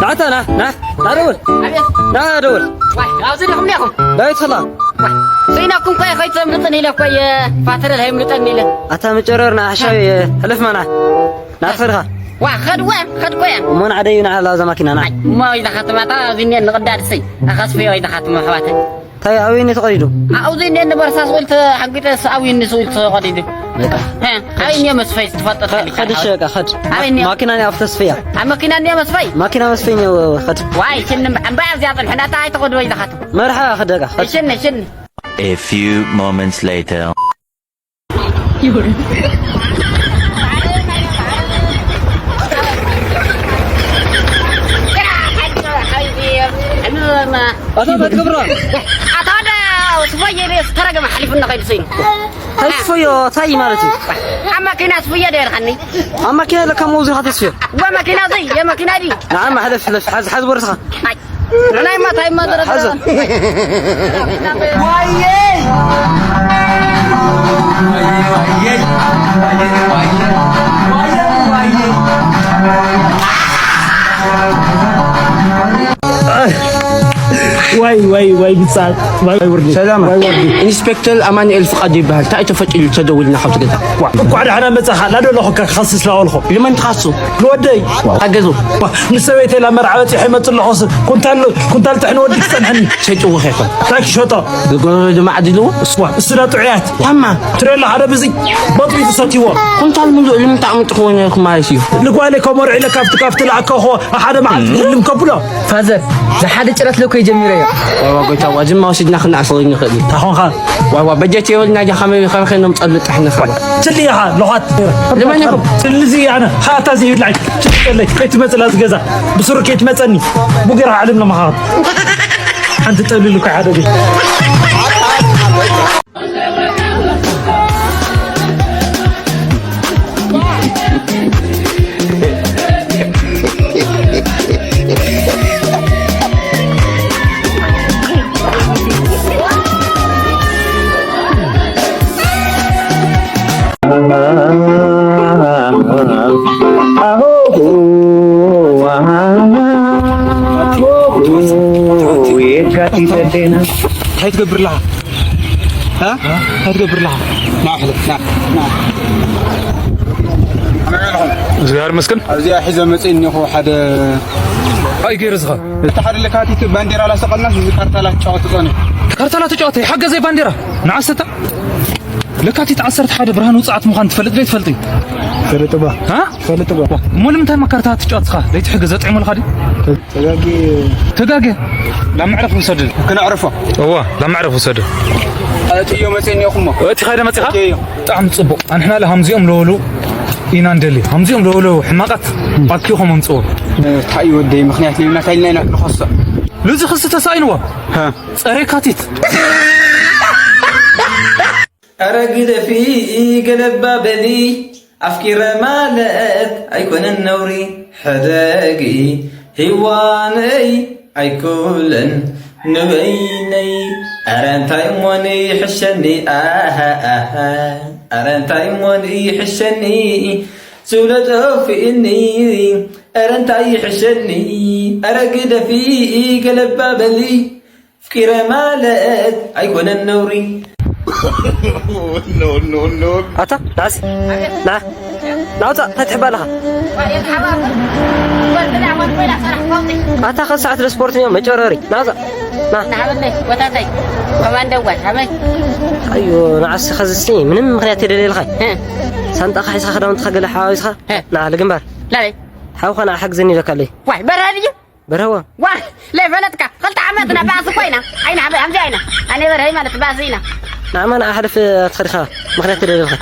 ኣታ ና ና ና ደውል። ኣቤት። ና ደውል። ዋይ፣ ኣብዚ ዲኹም ኔኹም? ዳዊት ኸላ። ዋይ፣ ስኢነኩም እኮ እየ፣ ከይትዘምልጥን ኢለ እኮ እየ፣ ፋተረ ኣይምልጠን ኢለ። ኣታ መጨረር ና ሓሻዊ፣ ሕለፍ ማና። ና ትኸድኻ። ዋ፣ ኸድ ወ፣ ኸድ እኮ እየ። እሞ ንዓደዩ ንዓላ እዛ ማኪና ና። እሞ ኢዛ ኻትማታ ኣብዚ እኒአ ንቕዳድ ስይ። ኣኸስፈዮ ኢዛ ኻትማ ኣሕዋተይ። እንታይ ኣበይ እኒኦ ተቐዲዱ? ኣብዚ እኒኦ ንበርሳ ስኡል ተሓጊጠ፣ ኣብዚ እኒኦ ስኡል ተቐዲዱ። በቃ። ሀ፣ ኣበይ እኒኦ መስፈይ ትፈልጦ ኸ-፣ ተቐዲዱ? ኸድ እሺ፣ በቃ፣ ኸድ። ኣበይ እኒኦ? ማኪና እኒኦ ኣብ ተስፍያ። ኣብ መኪና እኒኦ መስፈይ? ማኪና መስፈይ እኒኦ፣ ኸድ። ዋይ፣ ሽን እምባ-፣ እምባ ኣብዚኣ ጽንሕና፣ እታ ኣይትኸዱ ወይ ዝኻቱ። መርሓ ኸድ፣ በቃ፣ ኸድ። ሽን፣ ሽን። A few moments later. ኣታ እንታይ ትገብር? ኣታ ወደ ስፎየ ተረገመ ሓሊፉና ከይዱ ስኢኑ። እንታይ ስፎዮ? እንታይ ማለት እዩ? ኣብ መኪና ስፎየ ዶ ይልካኒ? ኣብ መኪና ለካ መውዚ ኢኻ ተስፍዮ። ወ መኪና ዘይ፣ የመኪና ድዩ? ንዓማ ሕለፍ፣ ሕለፍ፣ ሓዝ፣ ሓዝ ቦርስኻ። ኣይ፣ ንናይ ማታይ ማዘረ ሓዘ። ዋይ፣ ዋይ፣ ዋይ፣ ብጻት። ዋይ፣ ዋይ፣ ውርዲ። ሰላም። ዋይ፣ ዋይ። ኢንስፔክተር ኣማኑኤል ፍቓዱ ይበሃል። እንታይ ተፈጢሩ ተደዊልና ካብቲ ገዛ? ዋ፣ እንኳዕ ደሓና መጻኻ። ላዶ ኣለኹ ከ-፣ ክኸስስ ላወልኹ። ልመን ትኻሱ? ንወደይ። ኣገዙ። ዋ፣ ንሰበይተይ ላብ መርዓ በጺሐ ይመጽእ ኣለኹ። ስ-፣ ኩንታል፣ ኩንታል ጥሕኒ ወዲ ክጸንሐኒ። ሸይጥዎ ከይኮን። እንታይ ክሸጦ? ዝጎረሮ ድማ ዓዲልዎ? ዋ፣ እሱ ዳ ጥዑያት። ታማ። ትሪኦ ኣለኻ ዶ ብዚ? በጥቢጡ ሰትይዎ። ኩንታል ሙሉእ ልምንታይ ኣምጥኽዎ ነይርኩም ማለት እዩ? ንጓለይ ከመርዑ ኢለ ካብቲ፣ ካብቲ ለኣከኹ ሓደ መዓልቲ ክህልም ከብሎ። ፋዘር፣ ዝሓደ ጭረት ልእኮ ጀሚረዮ። ዋዋ ጎይታ፣ ዋ፣ ድማ ወሲድና ክነዕስሮ ንኽእል እዩ። ታኾንኻ? ዋዋ፣ በጀት የብልና፣ ጃ፣ ከመይ፣ ከመይ ኸይኖም ጸሉ ጥሕኒ ኸባ። ችሊ ኢኻ፣ ሎኻት። ልመን ኢኹም? ችሊ እዚ ኣነ፣ ሃታ እዚ ይብላዕ። ችሊ ጸለይ፣ ከይትመጽእ ላዚ ገዛ። ብስሩ ከይትመጸኒ። ቡግራ ዓለም ለመኻኸት። ሓንቲ ጠሊሉ እኮ ሓደ ቤት። የካቲት ኣዴና። እንታይ ትገብር ኣለኻ? እ? እንታይ ትገብር ኣለኻ? ና፣ ሕለፍ፣ ና፣ ና። እግዚኣብሔር ይመስገን። ኣብዚኣ ሒዘ መፅእ እኒኹ ሓደ ኣይ ገይረ ዝኻ? እቲ ሓደ ለካቲት ባንዴራ ላሰቐልና፣ እዚ ካርታ ላትጫወት ጸኒሑ። ካርታ ላትጫወት? ሓገዘይ ባንዴራ ንዓሰታ። ለካቲት ዓሰርተ ሓደ ብርሃን ውጽዓት ምዃን ትፈልጥ ዶ ይትፈልጥ? ፈልጥ ባ። ሃ? ፈልጥ ባ። እሞ ንምንታይ ማካርታ ትጫወት ኢኻ? ለይቲ ሕጊ ዘጥዕሙልኻ ድዩ? ተጋጊ። ተጋጊ። ላብ መዕረፍ ውሰድ። ክነዕርፎ። እዋ፣ ላብ መዕረፍ ውሰድ። ኣጥዮ መፅእኒ ኢኹሞ። እቲ ኻይደ መፂኻ? ኣጥዮ። ብጣዕሚ ጽቡቕ። ኣንሕና ለሃምዚኦም ለወሉ ኢና እንደሊ። ሃምዚኦም ለወሉ ሕማቃት ኣኪኹም ኣምጽዎ። እንታይ ወደይ ምኽንያት ለይብና ታይልና ኢና ክንኸሶ። ልዚ ክሲ ተሳኢንዎ። ሃ። ጸረ የካቲት። ኣረ ግደፊ ገለባ በሊ፣ ኣፍቂረ ማለት ኣይኮነን ነውሪ። ሕደጊ ሂዋነይ ኣይኮለን ንበይነይ። ኣረ እንታይ እሞኒ ይሕሸኒ፣ ኣሃ፣ ኣሃ። ኣረ እንታይ እሞኒ ይሕሸኒ፣ ዝብሎ ጠፊእኒ። ኣረ እንታይ ይሕሸኒ፣ ኣረ ግደፊ ገለባ በሊ። ኣፍቂረ ማለት ኣይኮነን ነውሪ። ኖ፣ ኖ፣ ኖ። ኣታ፣ ናዓስ፣ ና፣ ናውፃ፣ እንታይ ትሕባ ኣለኻ? ኣታ፣ ኸዚ ሰዓት ለስፖርት እዮም፣ መጨረሪ። ናውፃ፣ ና። ናሃበለይ፣ ወታታይ፣ ኮማንደዋይ፣ ሃበይ። ኣዮ፣ ናዓስ፣ ኸዚ እስቲ ምንም ምኽንያት የደለየልኻ። እ። ሳንጣኻ ሒዝኻ፣ ክዳውንትኻ ገለ ሓዋዊስኻ፣ እ። ና፣ ልግንባር። ላለይ። ሓውኻ ንዓ ሓግዘኒ ኢለካ ኣለይ። ዋይ፣ በራድ እዩ። በርሀዋ። ዋ፣ ለይፈለጥካ፣ ክልተ ዓመትና ባእሲ ኮይና። ኣይና፣ ሓበይ፣ ኣምዚ ኣይና። ኣነ በርሀይ ማለት ባእሲ ኢና። ንዓማ ንዓ ሕለፍ ትኸድኻ፣ ምኽንያት ተደለልኻ።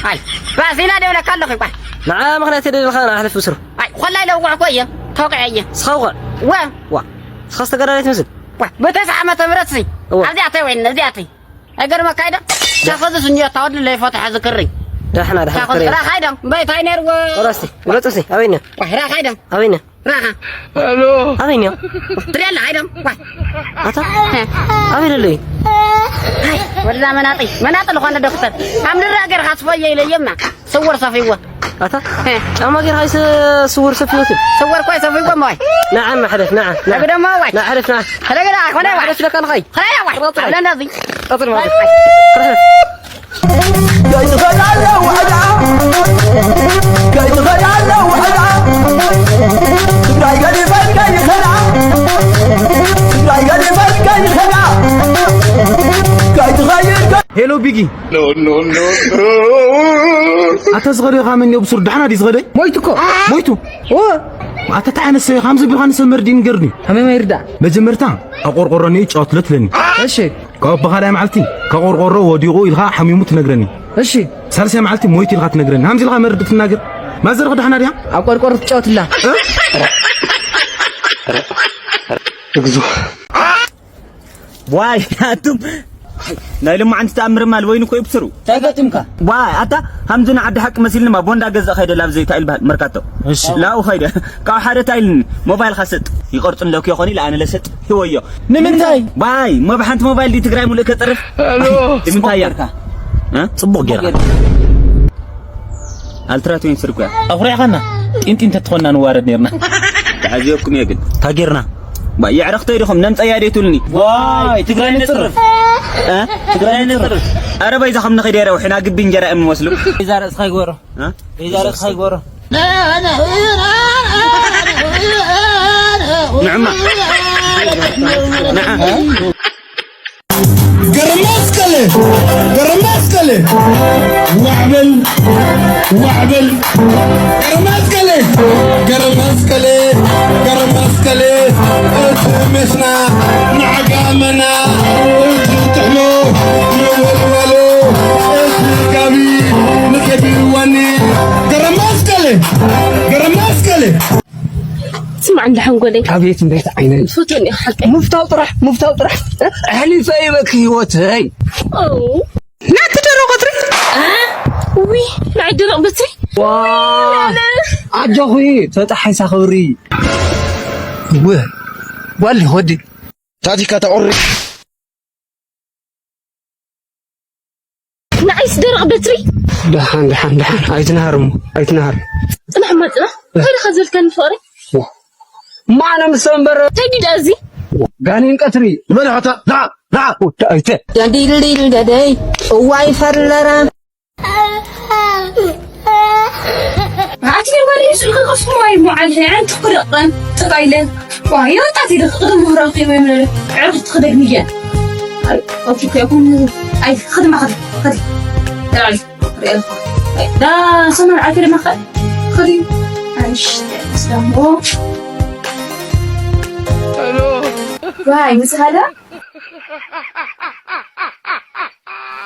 ኣይ፣ ባእሲ ኢና ደብለካ ኣለኹ፣ ቋ። ንዓ ምኽንያት ተደለልኻ፣ ንዓ ሕለፍ ብስሩ። ኣይ፣ ኾላይ ለውቑዕ እኮ እየ፣ ተወቂዐ እየ። ስኻ ውቑዕ። ወ። ዋ፣ ስኻስ ተጋዳላይ ትመስል። ዋ፣ ብተስዓ ዓመተ ምህረት ሲ። እዋ። ኣብዚኣ ተይ ወይን፣ እዚኣ ተይ። ኣይገርመካ ኣይደ? ሻኸዚ ስንዮ ታወድ ለይፈትሐ ዝክሪ። ዳሕና፣ ዳሕና ሻኸዚ ክሪ። ራኻ ኣይደ? እምበይ ታይ ነይርዎ? ወራስቲ፣ ግለጽ እስቲ፣ ኣበይ ነህ? ዋይ፣ ራኻ ኣይደ? ኣበይ ነህ? ራኻ። ሄሎ። ኣበይ ነህ? ትሪኣላ ኣይደ? ዋይ። ኣታ? ሄ። ኣበይ ደለይ? ኣይ፣ ወላ መናጢ፣ መናጢ ዝኾነ ዶክተር። ኣብ ንራ ገርካ ስፎየ ኢለየማ። ስውር ሰፊዎ። ኣታ እ። ጫማ ጌርካ ይስ-፣ ስውር ሰፊ ይወስድ። ስውር እኮ ይሰፍይ እኮ እሞ። ንዓ፣ ንዓ፣ ሕለፍ፣ ንዓ፣ ንዓ። ሕለፍ ደሞ ወይ። ንዓ፣ ሕለፍ፣ ንዓ። ሕለፍ ደኣ፣ ኮነ ንዓ፣ ወይ። ሕለፍ ኢለካ ንኸይ። ኮነ ወይ። ቀጽል፣ ቀጽል። ቀጽል ማለት። ሕለፍ፣ ሕለፍ። ሄሎ ቢጊ። ኣታ ዝኸደ ኢኻ መን እዩ ብሱር ደሓና ድዩ ዝኸደ? ሞይቱ እኮ። ሞይቱ? እወ። ኣታ እንታይ ዓይነት ሰብ ኢኻ? ከምዚ ቢልካ ንሰብ መርድእ ንገርኒ። ከመይ መርዳ? መጀመርታ ኣብ ቆርቆሮ እኒኦ ይጫወትሎ ትለኒ። እሺ። ካብ ብኻልኣይ መዓልቲ ካብ ቆርቆሮ ወዲቑ ኢልካ ሓሚሙ ትነግረኒ። እሺ። ሳልሳይ መዓልቲ ሞይቱ ኢልካ ትነግረኒ። ከምዚ ኢልካ መርድእ ትናገር? ማዘርኽ ደሓና ድያ? ኣብ ቆርቆሮ ትጫወትላ። እ? እግዚኦ። ዋይ ኣቱም ናይ ልማዓንቲ ተኣምር ማል ወይን እኮ ይብስሩ። እንታይ ገጢምካ? ዋይ ኣታ ከምዚ ንዓዲ ሓቂ መሲልንማ ቦንዳ ገዛእ ከይደ ላብ ዘይታ ይልበሃል መርካቶ። እሺ። ላኡ ከይደ ካብ ሓደ ታይልን ሞባይል ካሰጥ ይቆርጥ እንደኩ ይኾን ኢለ ኣነ ለሰጥ ህወዮ። ንምንታይ? ዋይ ሞብ ሓንቲ ሞባይል ዲ ትግራይ ሙሉእ ከጥርፍ። ኣሎ። ንምንታይ እያ? ጽቡቕ ጌርካ። እ? ጽቡቕ ጌርካ። ኣልትራ ትዌንቲ ስሪ እኮ እያ። ኣኹሪዕኻና። ጢንጢን ተትኾንና ንዋረድ ኔርና። ተዓዚበኩም እየ ግን። እንታይ ጌርና? ባ፣ የዕረኽተይ ዲኹም ነምፀያ ደይ ትብሉኒ? ዋይ፣ ትግራይ ንፅርፍ። እ? ትግራይ ንፅርፍ። ኣረ በይዛኹም ንኸይድ የረ ውሕና ግቢ እንጀራ እዮም መስሉ። በይዛ ርእስኻ ይግበሮ። እ? በይዛ ርእስኻ ይግበሮ። ንዕማ። ንዓ። ገረማስቀለ፣ ገረማስቀለ፣ ዋዕበል፣ ዋዕበል። ገረማስቀለ፣ ገረማስቀለ፣ ገረማስቀለ። እቲ ሜስና ንዓጋመና፣ እቲ ጥሕሎ ንወልዋሎ፣ እቲ ጋቢ ንከቢርዋኒ። ገረማስቀለ፣ ገረማስቀለ። ስማዕ እንዳ ሓንጎለይ። ኣቤት እንዴት ዓይነይ። ትፈትወኒ ኢኻ ሓቀይ። ምፍታው ጥራሕ፣ ምፍታው ጥራሕ። ኣሕሊፈ ይበኪ ህይወተይ። ኦ። ናቲ ደረቕ በትሪ። እ? ውይ፣ ናይ ደረቕ በትሪ። ዋ። ኣጆኺ፣ ተጣሒሳ ክብሪ። ወ-፣ ጓል ወዲ። ታቲካ ተቑሪ። ንዓይስ ደረቕ በትሪ። ደሓን፣ ደሓን፣ ደሓን። ኣይትንሃር እሞ፣ ኣይትንሃር። ጽናሕ እማ ጽናሕ። እንታይ ኢኻ ዘልካኒ ፍቕሪ? ዋ። ማነ ምስ ሰንበረ። እንታይ ድዩ ደኣ እዚ? ጋኔን ቀትሪ። ንመን ኢኻ እታ? ንዓ፣ ንዓ። ወዲ ኣይተ። ዳንዲልዲል ደደይ። እዋይ ፈለራ። ኣቲ ወደ ስልክ ከፍቶ ወይ ሙዓል ሄረን ትኩረቀን ተቃይለ ዋዮ ጣቲ ደክ ቅድም ምህራኺ ወይ ምን ዕርፍ ትኽደግ ንየ ኣይ ኦፊክ ያኩን ኣይ ኽድማ ኽድ ኽድ ዳል ሪአልኩ ዳ ሰማን ዓፊ ድማ ኸድ ኽዲ ኣይሽ ስዳሞ ዋይ ምስ ሃዳ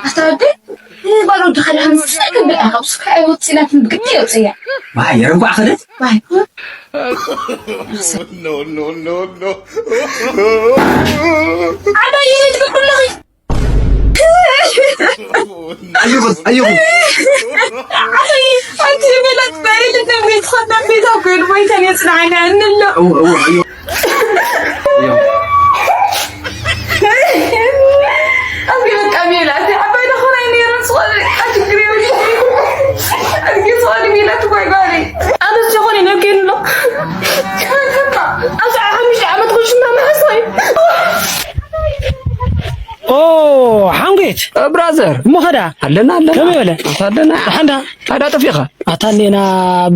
ኣታ ወዲ፣ እ፣ ጓል ወዲ ኸዳ ሃምስስ ኣይክብል ኣኻ፣ ብስካ ኣይወፅእላትን ብግዲ የውፅእያ። ዋይ፣ የረንኳዕ ኸደት? ዋይ። No, no, no, no. ዓባይ ይረድ ብኩለኺ። ኣይኹን፣ ኣይኹን። ዓባይ፣ ኣንቲ በላት በይልት ናብ ቤት ኸና ቤት ኣኮይን ቦይታን የፅንዓና እንሎ። እው፣ እው፣ ኣይኹን። ኣዝጊ በቃ ሜላት፣ ዓባይ ደኾን ኣይነይረን፣ ስቆሪ፣ ኣትግሪ፣ ኣዝጊ ስቆሪ ሜላት፣ ጓይ ጓሪ። ኣነ ዝኾነ ነብኬን ኣሎ። ኣስዓ ሓሙሽተ ዓመት ኩሽና መሕሳይ። ኦ፣ ሓንጎት። ብራዘር። እሞ ኸዳ? ኣለና፣ ኣለና። ከመይ በለ? ኣታ ኣለና። ደሓን ዳ? ታዲያ ጠፊኻ? ኣታ እኔና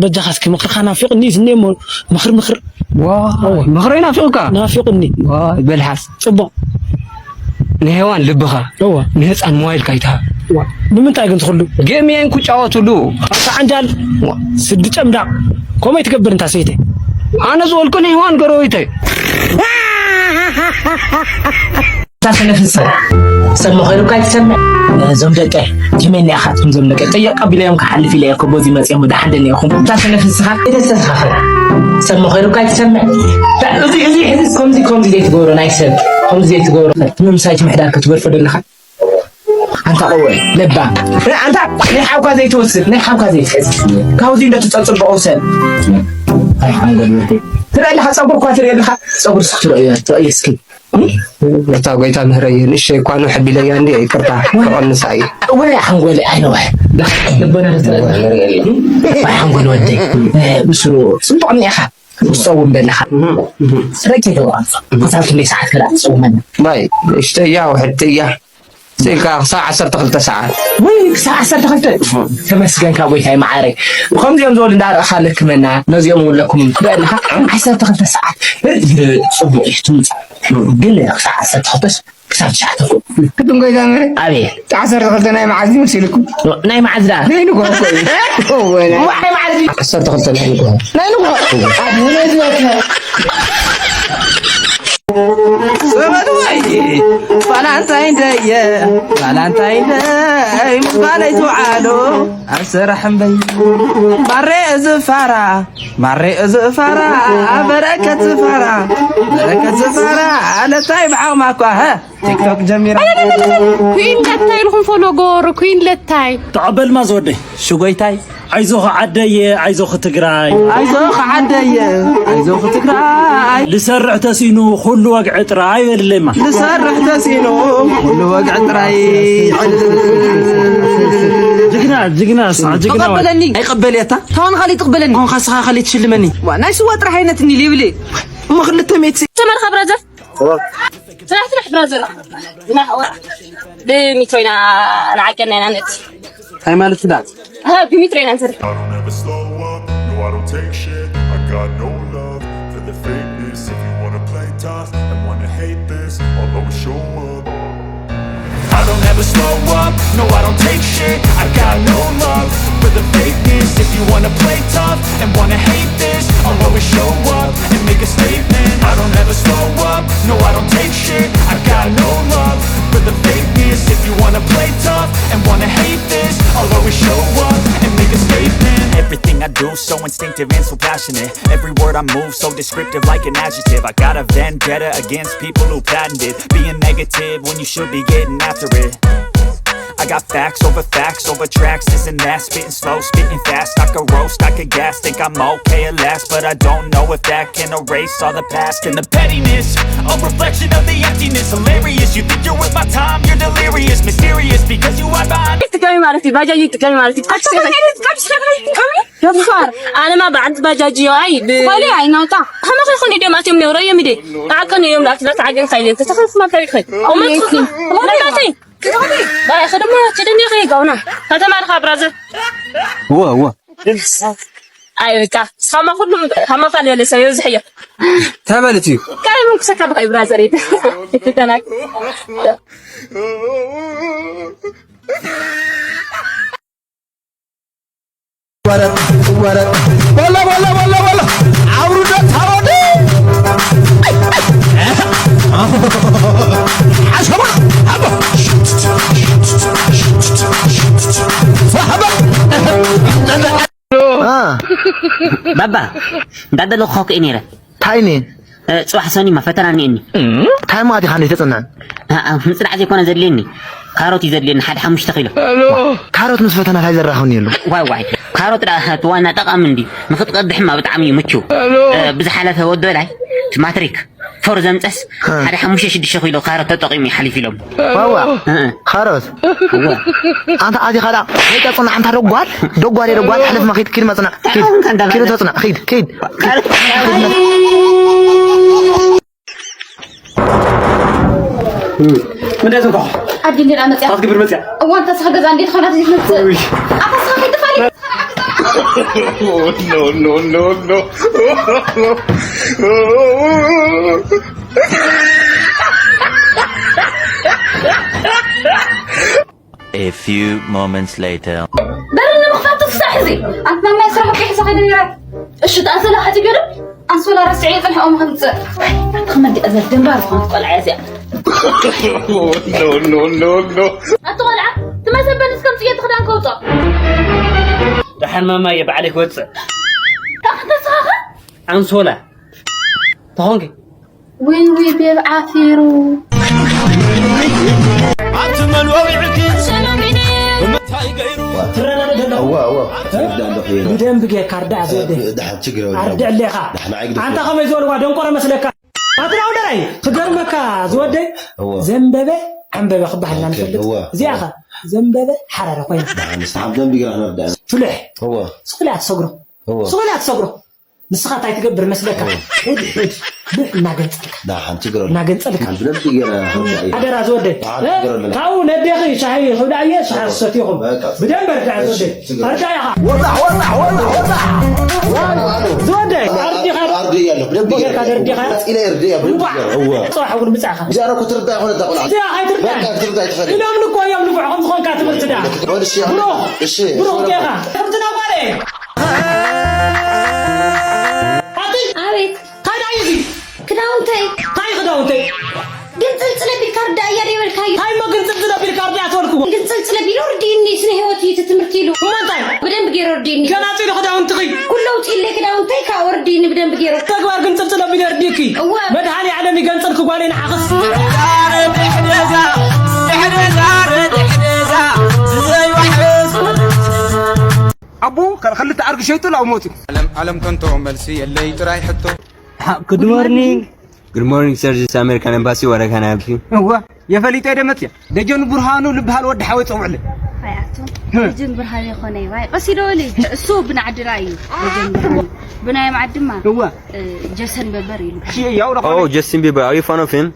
በጃኻ እስኪ ምኽርኻ ናፊቕኒ ዝኔ እሞ ምኽር ምኽር። ዋይ፣ ምኽረይ ናፊቕካ? ናፊቕኒ። ዋይ፣ በልሓስ። ጽቡቕ። ንሄዋን ልብኻ፣ እወ። ንህፃን ሞባይልካ ይትሃብ። እወ። ንምንታይ ግን ትኽሉ? ጌም እየን ክጫወትሉ። ኣታ ዓንጃል፣ እወ። ስዲ ጨምዳቕ። ከምኡ ትገብር እንታ ሰይተይ። ኣነ ዝበልኩ ንሄዋን ገረወይተይ። እታ ሰነፍ ንሳ ሰብ መኸሩካ ኣይትሰምዕ። እዞም ደቀ ከመይ እኒኣኻትኩም? እዞም ደቀ ጥያቄ ኣቢለዮም ክሓልፍ ኢለ እኮ በዚ መፅኦም ዳሓን ደኒኹም። እታ ሰነፍ ንስኻ ኣይተስተኻኸል። ሰብ መኸሩካ ኣይትሰምዕ። እታ-፣ እዚ፣ እዚ ሕዝስ ከምዚ፣ ከምዚ ዘይትገብሮ ናይ ሰብ፣ ከምዚ ዘይትገብሮ። ንምሳይ እቲ ምሕዳር ክትገድፎ ደለኻ። ኣንታ ቆወ፣ ለባ። ኣንታ ናይ ሓውካ ዘይትወስድ፣ ናይ ሓውካ ዘይትሕዝ። ካብዚ እንዶ ትጸጽብቆ ሰብ። ኣይ ሓንጎል ወዲ። ትርኢ ኣለኻ፣ ጸጉርኳ ትርኢ ኣለኻ። ጸጉር ስኽ ትርእዮ፣ ትርእዮ እስኪ። እታ ጎይታ ምህረየ ንእሸይ እኳ ንውሕ ቢለያ እንዲ ይቅርታ ክቐንሳ እየ። ወይ ሓንጎል ኣይነወ ልቦና ንርኢ። ወይ ሓንጎል ወደይ ብስሩ ጽቡቕ እኒኻ። ክጸውም በለኻ ረቂ ተዋጽ ክሳብ ክንደይ ሰዓት ከዳ ትጸውመና? ባይ ንእሽተያ ውሕድቲ እያ። ስኢልካ ክሳብ ዓሰርተ ክልተ ሰዓት። ወይ ክሳብ ዓሰርተ ክልተ? ተመስገንካ ጎይታይ መዓረይ። ብኸምዚኦም ዝበሉ እንዳረእኻ ለክመና ነዚኦም እውን ለክሙ ክበልኻ ዓሰርተ ክልተ ሰዓት። ጽቡቕ እዩ ትምጻእ። ግን ክሳብ ዓሰርተ ክልተ ክሳብ ትሽዓተ ክድን ጎይታ መረ ኣበየ ዓሰርተ ክልተ ናይ መዓዝ እዩ መሲልኩም? ናይ መዓዝ ደኣ? ናይ ንግሆ እኮ እዩ። እወ፣ ናይ እሞ ናይ መዓዝ እዩ? ዓሰርተ ክልተ ናይ ንግሆ። ናይ ንግሆ። ኣቡነ ዝበከ። ዘመድ ወይ ቫላንታይን ደይ፣ ቫላንታይን ደይ ምባለይ ትውዓሉ ኣብ ስራሕ እምበይ። ማሬ እዚ ፋራ፣ ማሬ እዚ ፋራ፣ በረከት ዝፋራ፣ በረከት ዝፋራ፣ ኣለታይ ብዓቕማ እኳ፣ ሀ፣ ቲክቶክ ጀሚራ። ኩን ለታይ ኢልኩም ፎሎ ጎሩ፣ ኩን ለታይ። ተቐበልማ ዝወደይ። ሽጎይታይ። ኣይዞኻ ዓደየ፣ ኣይዞኺ ትግራይ። ኣይዞኻ ዓደየ፣ ኣይዞኺ ትግራይ። ልሰርሕ ተሲኑ ኩሉ ወግዒ ጥራይ በልለይማ። ልሰርሕ ተሲኑ ኩሉ ወግዒ ጥራይ። ጅግና፣ ጅግና፣ ስዓ፣ ጅግና። ተቐበለኒ። ኣይቀበልየታ። ታውን ኻሊ ትቕበለኒ። ኾንካ ስኻ ኻሊ ትሽልመኒ። ዋ፣ ናይ ስዋ ጥራሕ ዓይነት እንዲ ሊብሊ። እሞ ክልተ ሜትሲ። ተመርኻ ብራዘር። ስራሕ፣ ስራሕ ብራዘር። ብሚትሮ ኢና ንዓቀና ኢና ነቲ። እንታይ ማለት ዳ? ኣሃ፣ ብሚትሮ ኢና ንሰርሕ። I don't ever slow up, no, I don't take shit. I got no love for the fakeness. If you wanna play tough and wanna hate this, I'll always show up. I don't ever slow up, no, I don't take shit. I got no love for the fakeness. If you wanna play tough and wanna hate this, I'll always show up and make a statement. I don't ever slow up, no, I don't take shit. I got no love for the fakeness. If you wanna play tough and wanna hate this, I'll always show up and make a statement. Everything I do so instinctive and so passionate. Every word I move so descriptive like an adjective. I got a vendetta against people who patented being negative when you should be getting after it. I got facts over facts over tracks, this and that. Spitting slow, spitting fast. I could roast, I could gas. Think I'm okay at last, but I don't know if that can erase all the past. And the pettiness, a reflection of the emptiness. Hilarious, you think you're worth my time, you're delirious. Mysterious, because you hide behind. ትከሚ ማለት እዩ፣ ባጃጅ ትከሚ ማለት እዩ። ደፋር። ኣነማ በዓልቲ ባጃጅ እዮ። ኣይ ብ- ኾሊ ኣይናውጣ። ከመኸ ይኾን ኢዶም ኣትዮም ነውረ እዮም ኢደ። ዓቀን እዮም ላፍላት ዓገን ካይለ ተተኸፍ ማካሪ ኸይ። ኦመት ኹ ለማተይ። ባይ ኸደሞ ትደኒ ኸይ ጋውና። ከተማርኻ ብራዘር። እወ፣ እወ። ኣይ በቃ። ስኻማ ኩሉም ሃማፋል በለ ሰብ ይብዝሕ እዮ። ተበልት እዩ። ካይ ምን ክሰካ ብኸይ ብራዘር ይተ። ይተናክ። ወረ፣ ወረ። ቦሎ፣ ቦሎ፣ ቦሎ፣ ቦሎ። ኣውርዶ ታወዲ። ሓሰማ፣ ኣቦ። ፈሃበ። አ። ባባ፣ እንዳደለኹ ኮክ ነይረ። ታይ ኔ? እ፣ ጽባሕ ሰኒማ ፈተና እኒአኒ። እንታይ ማለት ኢኻ እንዴ ተጽናን? እ፣ እ፣ ምጽናዕ ዘይኮነ ዘድልየኒ፣ ካሮት እዩ ዘድልየኒ፣ ሓደ ሓሙሽተ ኪሎ። ካሮት ምስ ፈተና ታይ ዘራኸብኒ የሉ? ዋይ፣ ዋይ፣ ካሮት ደኣ እቲ ዋና ጠቓሚ እንዲ፣ ንኽትቀድሕ ድማ ብጣዕሚ እዩ ምቹው። እ፣ ብዝሓለፈ ወዲ በላይ፣ እቲ ማትሪክ፣ ፎር ዘምጸስ፣ እ። ሓደ ሓሙሽተ ሽዱሽተ ኪሎ ካሮት ተጠቒሙ እዩ ሓሊፉ ኢሎም። ዋዋ፣ እ፣ እ። ካሮት? እወ። ኣንታ ኣቲኻ ደኣ፣ ወይ ተጽናዕ፣ ኣንታ ደጓል፣ ደጓል፣ ደጓል፣ ሓለፍ ማኺድ፣ ኪድ መጽናዕ። ኪድ፣ ኪድ ተጽናዕ፣ ኪድ፣ ኪድ። ምንድን ዝኾ? ኣዲ እንዴት ኣመጽያ? ኣትግብር መጽያ። እዋን ተስፋ ገዛ እንዴት ኾና ትዝት መጽእ? ውይ። ኣታ ስኻ ኺድ ፋሊ። No, no, no, no. A few moments later. በሪ ንምኽፋት ትፍሳሕ እዚ። ኣንትና ናይ ስራሕ ቢሕ ዝኸደ ነይረ። እሺ፣ ጣ ኣንሶላ ሓጺብ ገይሩ? ኣንሶላ ረስዐ ይጽንሐኦም ከምጽእ። ኣቲ ከመን ዲኣ ዘደንባር ዝኾነት ቆልዓ እዚኣ። No, no, no, no. ኣቲ ቆልዓ፣ ትመሰበኒ እስከምጽእ እየ እቲ ክዳን ከውጽኦ። ደሓን ማማየ፣ ባዕለይ ክወጽእ። ታኽተ ስኻኸ? ኣንሶላ። ተኾንኪ? ዊን ዊን ቤብ ዓፊሩ። ኣብቲ መን ወቂዕኪ? ብምንታይ ገይሩ? ትረዳዶ ዘለኹ? እዋ፣ እዋ። ትረዳ ኣለኹ እየ። ብደንቢ ጌርካ ኣርዳዕ ዘወደ። እ፣ ደሓን ችግር የብሉን። ኣርድዕ ኣለኻ። ደሓን ኣይግደፍ። ኣንታ ከመይ ዝበልዋ ደንቆሮ መስለካ? ኣትናው ደራይ ክገርመካ ዝወደይ እወ። ዘንበበ ዓንበበ ክበሃል ኢና ኦኬ፣ ንፈልጥ። እወ፣ እዚኣ እወ። ኸ ዘንበበ ሓራረ ኮይና። ንስሓ ብደንብ ጌርና ክንርዳእ። ፍሉሕ። እወ። ስቕ ኢላ ትሰግሮ። እወ። ስቕ ኢላ ትሰግሮ። ንስኻ እንታይ ትገብር መስለካ? እወ። ሕድ ሕድ ብዕ እናገንጸልካ። ዳ ሓንቲ ግረሉ። እናገንጸልካ። ሓንቲ ብደንብ ጌርና ክንርዳእ እዩ። ኣደራ ዝወደይ። ዳ ሓንቲ እ? ግረሉ። ካብኡ ነዴኺ ሻሂ ክብላ እየ፣ ሻሂ እወ። ክሰትይኹም። በቃ። ብደንብ ኣርዳእ እሺ፣ ዝወደይ። ችግር የለም። ኣርዳእ ኢኻ። ወጣሕ፣ ወጣሕ፣ ወጣሕ፣ ወጣሕ። ዝወደይ፣ ኣርዲኻ። ኣርዲ እያለሁ። ብደንብ ጌርካ ጌርና። ደርዲኻ። ኢለ እርዲ እያ፣ ብደንብ እዋ። ጌርና። እወ። ጽባሕ እውን ምጻእኻ። እዚኣ እኮ ትርዳእ ይኾነ እታ ቆልዓ። እዚኣ ከይትርዳእ። በቃ፣ ትርዳእ ትኽእል። ኢሎም እኮ እዮም ንብዕኹም ዝኾንካ ትምህርቲ ደኣ። እሺ፣ እሺ፣ ብሩኽ፣ እሺ፣ ብሩኽ እሺ። ዲኻ? ትምህርትና ጓለይ። ኣቲ፣ ኣቤት። እንታይ ደኣ እዩ እዚ? ክዳውንተይ። እንታይ ክዳውንተይ? ግንጽልጽል ኣቢልካ ርዳእ እያ ዶ ይበልካዩ? እንታይ እሞ ግንጽልጽል ኣቢልካ ርዳእ ተበልክዎ? ግንጽልጽል ኣቢሉ ርድእኒ፣ ስነ ህይወት እዩ እቲ ትምህርቲ ኢሉ። እሞ እንታይ? ብደንብ ገይሩ ርድእኒ። ገና ኣውጺእሉ ክዳውንትኺ? ኩሉ ኣውጺእለይ ክዳውንተይ፣ ካብኡ ርድእኒ ብደንብ ገይሩ። ተግባር ግንጽልጽል ኣቢሉ የርድእኪ? እወ። መድሃኔ ዓለም ይገንጽልኪ ጓለይ ንዓኽስ። ኣቦ፣ ክልተ ኣድጊ ሸይጡ ላው ሞቱ። ዓለም፣ ዓለም ከንቶ መልሲ የለይ ጥራይ ሕቶ። Good morning. Good morning, sir. This is American Embassy. What can I help you? እዋ፣ የፈሊጠ ደመጽ እያ። ደጀን ብርሃኑ ልበሃል ወዲ ሓወይ ጸውዕለ። ኣይ ኣቶ፣ እ። ደጀን ብርሃኑ ይኾነ እዩ። ኣይ፣ ቀስ ኢሎ በሊ። እሱ ብናዕድራ እዩ። ደጀን ብርሃኑ። ብናይ ማዕድማ፣ እዋ። እ፣ ጀሰን በበር ኢሉ። እሺ፣ ያው ለኾነ። Oh, Justin Bieber. Are you fan of him?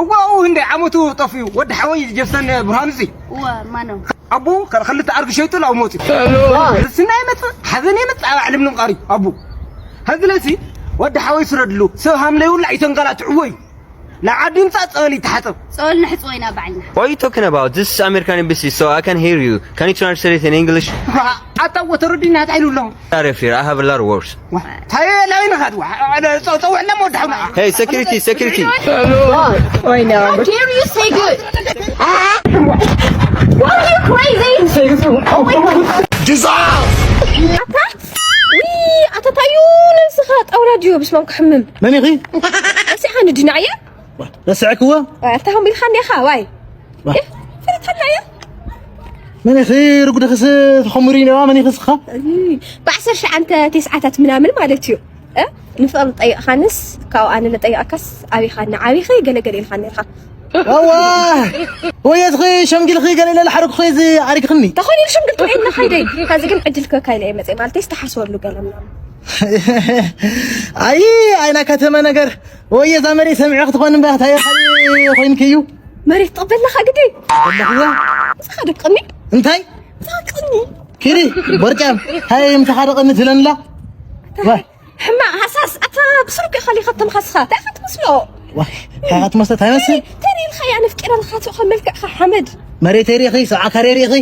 እዋ፣ እው፣ እንደ ዓመቱ ጠፊኡ። ወዲ ሓወይ ጀሰን ብርሃኑ እዚ። እዋ፣ ማነው? ኣቦ፣ ክልተ ኣድጊ ሸይጡ ላው ሞቱ። ስና ይመጽእ፣ ሓዘን ይመጽእ፣ ኣብ ዓለም ንምቃሪ። ኣቦ። ሀዚ ለሲ፣ ወዲ ሓወይ ስረድሉ። ሰብ ሃምለ ይውላዕ ይተንጋላትዕዎ እዩ። ንዓዲ ምጻእ ጸበል ይተሓጸብ። ጸበል ንሕጽቦ ኢና ባዕልና። What are you talking about? This is American embassy, so I can hear you. Can you translate in English? ኣታ ወተረዲና እንታይ ኢሉ ኣሎ? Out of here, I have a lot of words. ዋ፣ ታየ ላይና ኻድ ዋ፣ ጸ-፣ ጸውዕና ሞ ወድሓውና። Hey, security, security. How dare you say good? What are you crazy? ኣታ፣ ዊ፣ ኣታ ታዩ ነብስኻ ጣውላ ድዩ ብስማም ክሕምም? መን ኢኺ? እዚኣ ንድና እያ? ረስዕክዎ? ኣታ ኸም ኢልካ እንዲኻ፣ ዋይ። ዋ። እ፣ ፈለጥካና እያ? መን ኢኺ? ርጉድኽስ ተኸምሩ ኢነዋ፣ መን ኢኺ እስኻ? እይ፣ ብዓሰርተ ትሽዓተ ተስዓታት ምናምን ማለት እዩ። እ? ንፍቕሪ ጠይቕኻንስ፣ ካብኡ ኣነ ለጠይቕካስ፣ ኣቢኻኒ ዓቢኺ፣ ገለገለ ኢልካ ነርካ። ኣዋ! ወየትኺ ሸምጊልኺ ገለ ኢለ ለሓረግኩኺ እዚ ዓሪግኽኒ። ተኾነ ኢሉ ሸምግል ጥዑይ ኢልና ኸይደይ። ካዚ ግን ዕድል ከካ ኢለ እየ መፅእ፣ ማለተይ ዝተሓስበሉ ገለ ምናምን። ኣይ፣ ኣይና ከተማ ነገር። ወየ እዛ መሬት ሰሚዐ ክትኾን እምበር፣ እንታይ ኻሊ ኮይንኪ እዩ? መሬት ትቕበል ኣለኻ ግዲ? ኣለኽዋ? ምሳኻ ደቅኒ? እንታይ? ምሳኻ ደቅኒ? ኪዲ፣ ቦርጫም። ሃይ፣ ምሳኻ ደቅኒ ትለንላ? ዋ። ሕማቕ ሃሳስ፣ ኣታ ብስሩቅ ኢኻ ሊኻ ተምኻስኻ። እንታይ ኢኻ ትመስሎ? ዋ፣ እንታይ ኢኻ ትመስሎ? እንታይ ይመስል? ተሪልካ እያ ነፍቂራ ለኻ ትኾ መልክዕኻ ሓመድ። መሬት ሪኢኺ፣ ሰብዓ ካሬ ሪኢኺ?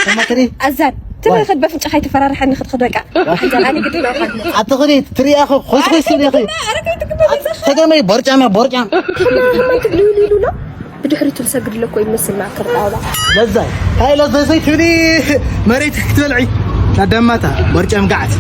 ሰማ ትሪ? ኣዛን፣ ትበይ ዋይ። ኸድ በፍንጫኻ ኣይተፈራርሐኒ ክትኸድ በቃ። ኣዛን፣ ኣነ ግድን ኣውሓት። ኣቲ ኸዲ ትሪኣ ኸ፣ ኾይስ ኾይስ ትሪኣ ኸ? ኣረ ከይትግባ፣ ኣረ ከይትግባ፣ በዛኻ። ተገመይ ቦርጫማ፣ ቦርጫም። ሕማ፣ ሕማ ትግልሉ ኢሉላ። ብድሕሪቱ ዝሰግድ ኣለኮ ይመስል ማእከል ጣውላ። ለዛይ፣ ሃይ ለዛይ ዘይትብሊ መሬት ክትበልዒ። ታደማታ፣ ቦርጫም ገዓት።